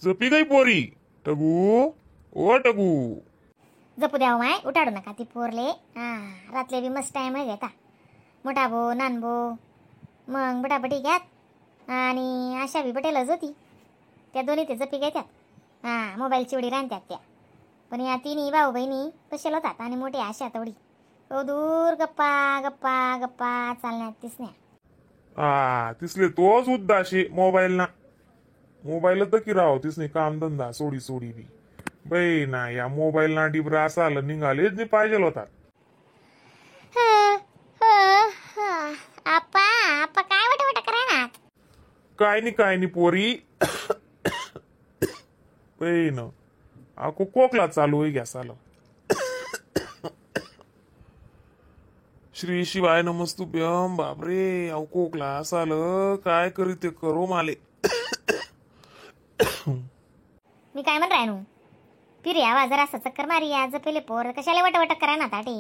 जपी गई पोरी. टगू ओ टगू. जपू द्या हो माय, उठाडू नका ती पोरले. हा रातले बी मस्त टाइम आहे घेता. मोठा भो नान भो मग बटाबटी घ्यात आणि आशा बी बटेलच होती. त्या दोन्ही ते जपी घेत्यात. हा मोबाईल चिवडी राहत्यात त्या. पण या तिन्ही भाऊ बहिणी कशाला होतात आणि मोठी आशा तेवढी तो दूर गप्पा गप्पा गप्पा चालण्यात दिसण्या. हा तिसले तोच उद्दाशी मोबाईल ना मोबाईल तर की राव तिसने कामधंदा सोडी सोडी बी बाई ना या मोबाईल ना डिबरा असा निघालेच नाही पाहिजे होतात. आप्पा आप्पा काय वट वट करा ना. काय नाही काय नाही पोरी. बाई ना अको कोकला चालू होई घ्या साला. श्री शिवाय नमस्तुभ्यम. बापरे अहो कोकला असाल काय करी ते करो माले. मी काय म्हण राय नू फिर यावा जरा चक्कर मारी या जपेले पोर कशाला वट वट करा ना ताटे.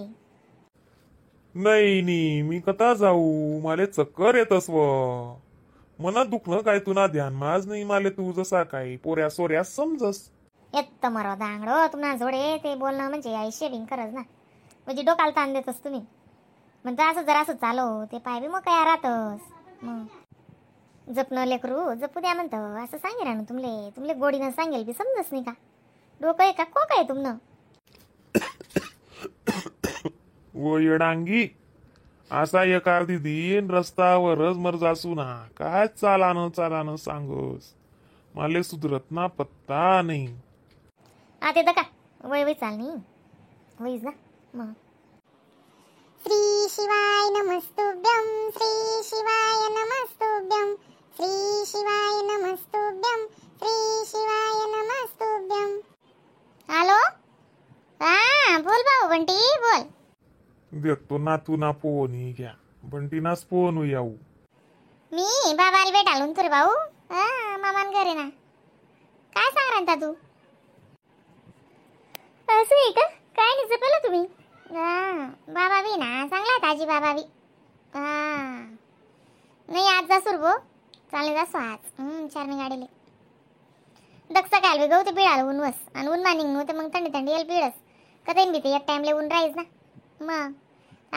नाही नी मी कथा जाऊ माले चक्कर येतस व मना दुखणं काय तुना ध्यान माझ नाही माले. तू जसा काय पोऱ्या सोऱ्या समजस. येत मरो दांगडो तुम्हाला जोडे ते बोलणं म्हणजे आयुष्य बिन करच ना म्हणजे डोकाला ताण देतस तुम्ही. म्हणतो असं जरा असं चालो ते पाय बी मग काय राहतस. मग जपणं लेकरू जपू द्या म्हणतो असं सांगेल ना तुमले. तुमले गोडीनं सांगेल बी समजस नाही का. डोकं आहे का कोक आहे तुमनं. व येडांगी असा एक अर्धी दिन रस्तावरच मर जासू ना काय चालानं चालानं सांगस माले सुधरत ना पत्ता नाही. आता येतं का वय वय चाल नाही वयच ना मग. श्री शिवाय नमस्तुभ्यं श्री शिवाय नमस्तुभ्यं श्री शिवाय नमस्तुभ्यं श्री शिवाय नमस्तुभ्यं. हॅलो हा बोल भाऊ बंटी बोल. देखतो ना तू ना फोन ही घ्या बंटीनाच फोन याऊ. मी बाबाला भेटालून तुरे भाऊ. हा मामान घरी ना काय सांग राहता तू असं आहे का. काय नाही जपेल तुम्ही. हा बाबा बी ना चांगला ताजी बाबा बी. हा नाही आज जासूर भो चालले जासो आज. चारणी गाडीले दक्ष काल बी गहू ते पिळाल ऊन वस आणि ऊन मानिंग नव्हते मग थंडी थंडी येईल पिळस कथेन बी ते एक टाइमले ऊन राहीच ना. मग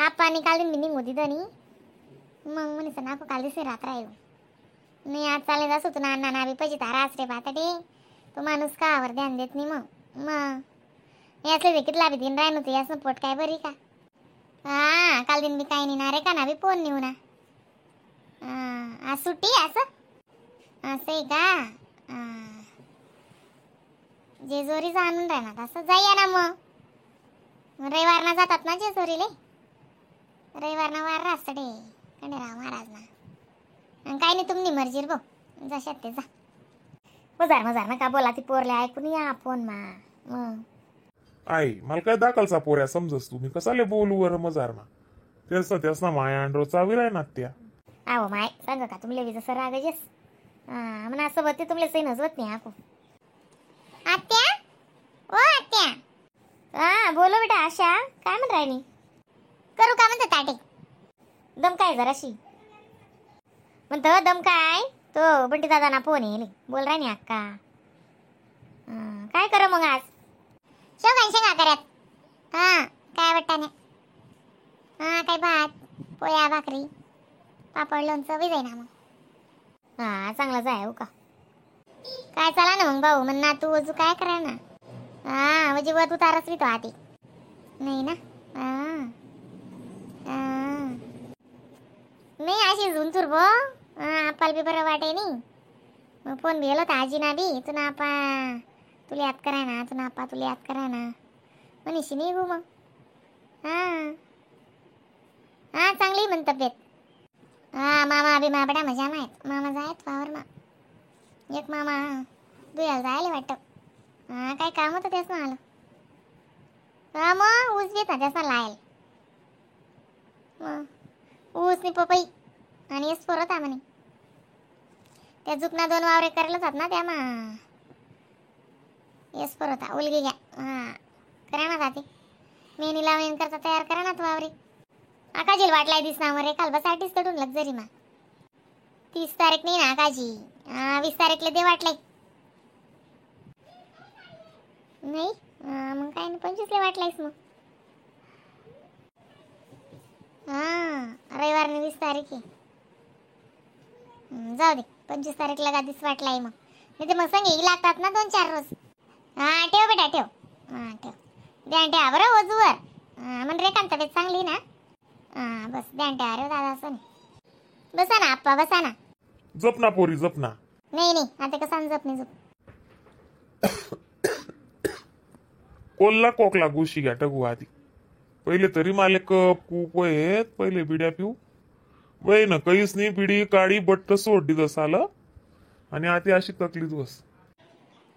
आपा काल दिन बी निघू तिथं नी मग म्हणे नाको काल दिसे रात राहील. नाही आज चालले जासो तू नाना ना बी पाहिजे तारा रे बाताडे तो माणूस कावर ध्यान देत नाही. मग मग यासले ते कितला बी दिन राय नव्हते यासनं पोट काय बरी का. हा काल दिन बी काही नाही ना रे का ना बी फोन नेऊ ना. हा आज सुट्टी असं असं आहे का. जेजोरीच आणून राहणार असं जाईया ना मग. रविवारना जातात ना जेजोरीले. रविवारना वार राहते खंडेराव महाराज ना. आणि काय नाही तुमनी मर्जी बो जशात ते जा. मजार मजार नका बोला ती पोरले ऐकून या फोन मा. मग आई मला काय दाखलचा पोऱ्या समजस तुम्ही कसाले बोलू वर मजार ना तेच ना त्याच ना माया अंडरो चावी राय ना त्या. आहो माय सांग का तुमले बी जसं राग येस. हा म्हणा असं बघते तुमले सही नजवत नाही आको. आत्या ओ आत्या. हा बोलो बेटा आशा काय म्हण राहिली करू का म्हणतो ताटे दम काय जराशी म्हणतो दम काय तो बंटी दादा ना फोन येईल बोल राहिनी अक्का. काय करू मग आज शेवगान शेंगा करत. हा काय वाटताने हा काय भात पोळ्या भाकरी पापड लोणचं बी जाईना मग. हा चांगलाच आहे हो का. काय चाला ना मग भाऊ म्हण ना तू अजून काय करा ना. हा म्हणजे व तू तारच तो आधी नाही ना. हा नाही अशी झुंचूर बो. हा आपाला बी बरं वाटे नाही मग फोन बी होता आजी ना बी तू ना आपा तुला याद कराय ना तू ना आपा तुला याद कराय ना म्हणीशी नाही गो मग. हा हा चांगली म्हण तब्येत. हा मामा बी मा बडा मजा माहीत मामा जायत वावर मा एक मामा दुयाला जायला वाटतं. हा काय काम होतं त्याच ना आलं. हा मग ऊस घेत ना त्याच ना लायल मग ऊस नि पपई आणि हेच पोरं होता म्हणे त्या जुकना दोन वावरे करायला जात ना त्या मा येस पोर होता उलगी घ्या. हा करा ना जाते मेनी लावणी करता तयार करा ना तू वावरे. आकाजील वाटलाय दिसना मरे काल बसाठीच तडून लक्झरी मा 30 तारीख नाही ना आकाजी 20 तारीखला दे वाटलाय. नाही मग काय नाही 25ला वाटलायस मग. हां रविवारने 20 तारीख आहे. जाऊ दे 25 तारीखला गादीच वाटलाय मग, नाही तर मग संग लागतात ना 2-4 रोज. हां ठेव बेटा ठेव. हां ठेव, ध्यान ठेवा बरं वजूवर. हां मन रेखान तब्येत चांगली ना? हां बस ध्यान ठेवा रे दादा. असं नाही बसा ना आप्पा बसा ना. जप ना पोरी जप ना. नाही नाही आता कसं जप नाही जप. कोल्हा कोकला गुशी घ्या टगू आधी. पहिले तरी माले कप कूप आहेत, पहिले बिड्या पिऊ वय ना काहीच नाही. बिडी काळी बट्ट सोडली जसाल आणि आता अशी तकलीफ बस.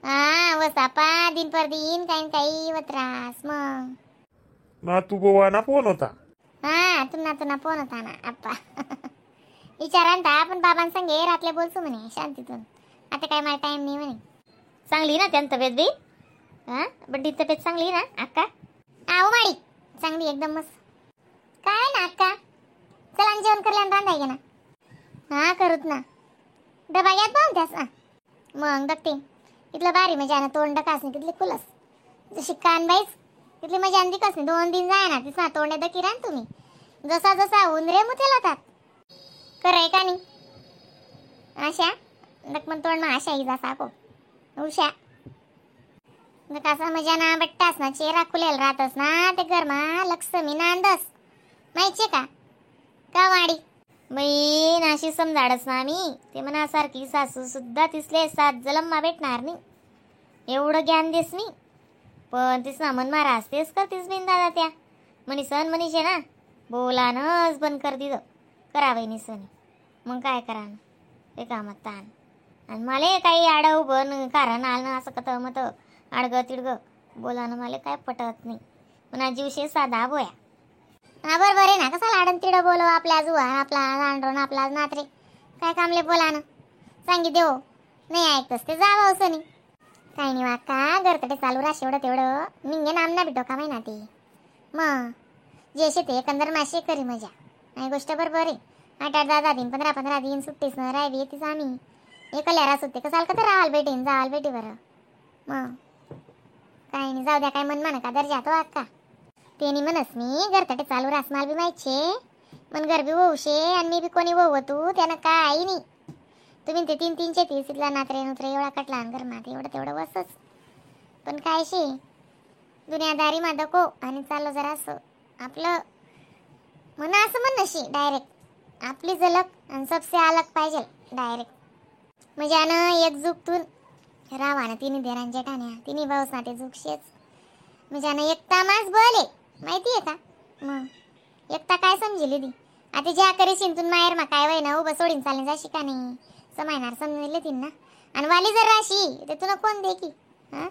हा वसापा दिन पर दिन काही काही त्रास मग. ना तू गोवा ना फोन होता. हा तुना तुना फोन होता ना आप्पा. विचारा ना आपण बाबांसंगे रातले बोलतो म्हणे शांतीतून, आता काय मला टाइम नाही म्हणे. चांगली ना त्यांची तब्येत बी? हां बड्डी तब्येत चांगली ना अक्का? आहो माडी चांगली एकदम मस्त. काय ना अक्का चला आणि जेवण करल्यानं बांधाय ना. हा करूत ना डबा घ्यात पाहून त्यास ना मग बघते. इथलं भारी मजा ना तोंड कास नाही तिथली खुलस जशी कानबाईच तिथली मजा आणि दिकस नाही. 2 दिन जाय ना तिथं तोंड दकी रान तुम्ही जसा जसा उंदरे मुतेला होतात खरं का नाही? आशा नक मन तोंड मा आशा ही जसा को उषा कसा मजा ना बट्टास ना चेहरा खुलेल राहतस ना ते घरमा लक्ष्मी नांदस माहितीये का का वाडी बाई नाशी समजाडस ना आम्ही ते मनासारखी सासू सुद्धा तिसले 7 जलम्मा भेटणार नाही एवढं ज्ञान देस मी. पण तिस ना मन मारा असतेच करतीस बिन दादा त्या म्हणी सण म्हणीशे ना बोलानच बंद कर दिलं करा बहिणी सण मग काय करा ते कामात ताण. आणि मला काही आडव बन कारण आलं असं कत मत आडगं तिडगं बोलानं मला काय पटत नाही. म्हणा जीवशे साधा बोया. हा बरोबर आहे ना, कसा लाडन तिडं बोलव आपल्या जुवा आपला लांडron आपला नात्रे काय कामले बोला ना सांगी देव नाही ऐकतस ते जावं असं नाही. काही नाही वाका घरतडे चालू राहशे एवढं तेवढं निघे नाम ना भेटो का माहिना ते मग जे शेते एकंदर मासे करी मजा. नाही गोष्ट बरोबर आहे. 8-8, 10-10 दिन 15-15 दिन सुट्टीस न राहावी येतीच आम्ही एकल्या रास होते कसाल का तर राहाल भेटेन जावाल भेटी बरं मग काही नाही. जाऊ द्या काय मन का दर्जा तो अक्का तेनी म्हणस मी घरतटे चालू रास माल बी माहितशे मन घर बी होऊशे आणि मी बी कोणी होऊ तू त्यानं काही नाही. तुम्ही ते 3-3 30 इथला नात्रे नुत्रे एवढा कटला आणि घरमा ते एवढं तेवढं बसच. पण काय शे दुनियादारी मा दको आणि चाललो जरा असं आपलं म्हणा असं म्हण नशी डायरेक्ट आपली झलक आणि सबसे अलग पाहिजे डायरेक्ट. म्हणजे ना एक जुगतून रावा ना तिन्ही देरांच्या ठाण्या तिन्ही भाऊस ना ते जुगशेच म्हणजे ना एकता मास बोले माहिती आहे का मग एकता काय समजेली ती आता ज्या करी शिंतून माहेर मा काय वय ना उभं सोडीन चालणे जाशी का नाही समायनार समजले तीन ना. आणि वाली जर राशी ते तुला कोण दे की हां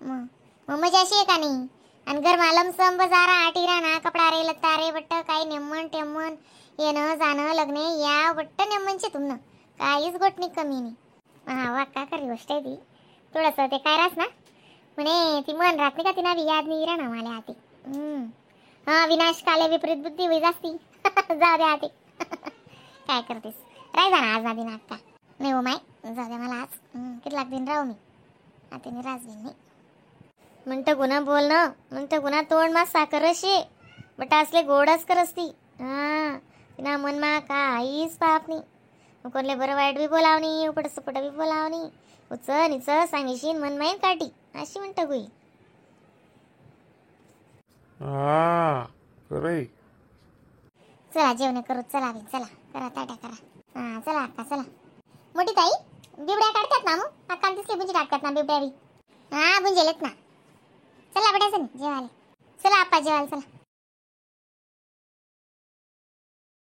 मग मग मजा अशी आहे का नाही. आणि घरमा लमसम बजारा आटी राहणार कपडा रे लत्ता रे बट्ट काही नेमन टेमन येणं जाणं लग्न या बट्ट नेमनचे तुमनं काहीच गोटणी कमी नाही. हा वा का खरी गोष्ट आहे ती. थोडंसं ते काय राहस ना म्हणे ती मन राहत नाही का तिना बी याद नाही राहणार मला आती. हा विनाश काले विपरीत बुद्धी होई जास्ती. जाऊ द्या आती काय करतेस राही जा ना आज ना दिन आत्ता नाही हो माय जाऊ द्या मला आज कितलाक दिन राहू मी आता मी राज घेईन नाही. म्हणतं गुन्हा बोल ना म्हणतं गुन्हा तोंड मा साखर शे बट असले गोडच करस ती. हां तिना मन मा काहीच पाप नाही कोणले बरं वाईट बी बोलाव नाही उपट सुपट बी बोलाव नाही उच निच सांगीशीन मन माहीन काठी अशी म्हणतं गुई. हा खरंय. चला जेवण करू चला बी चला करा ताट्या करा. हां चला अक्का चला. मोठी ताई बिबड्या काढतात ना मग अक्का दिसले बुंजी टाकतात ना बिबड्या बी. हां बुंजेलेत ना. चला बड्याचं जेवायला चला आप्पा जेवायला चला.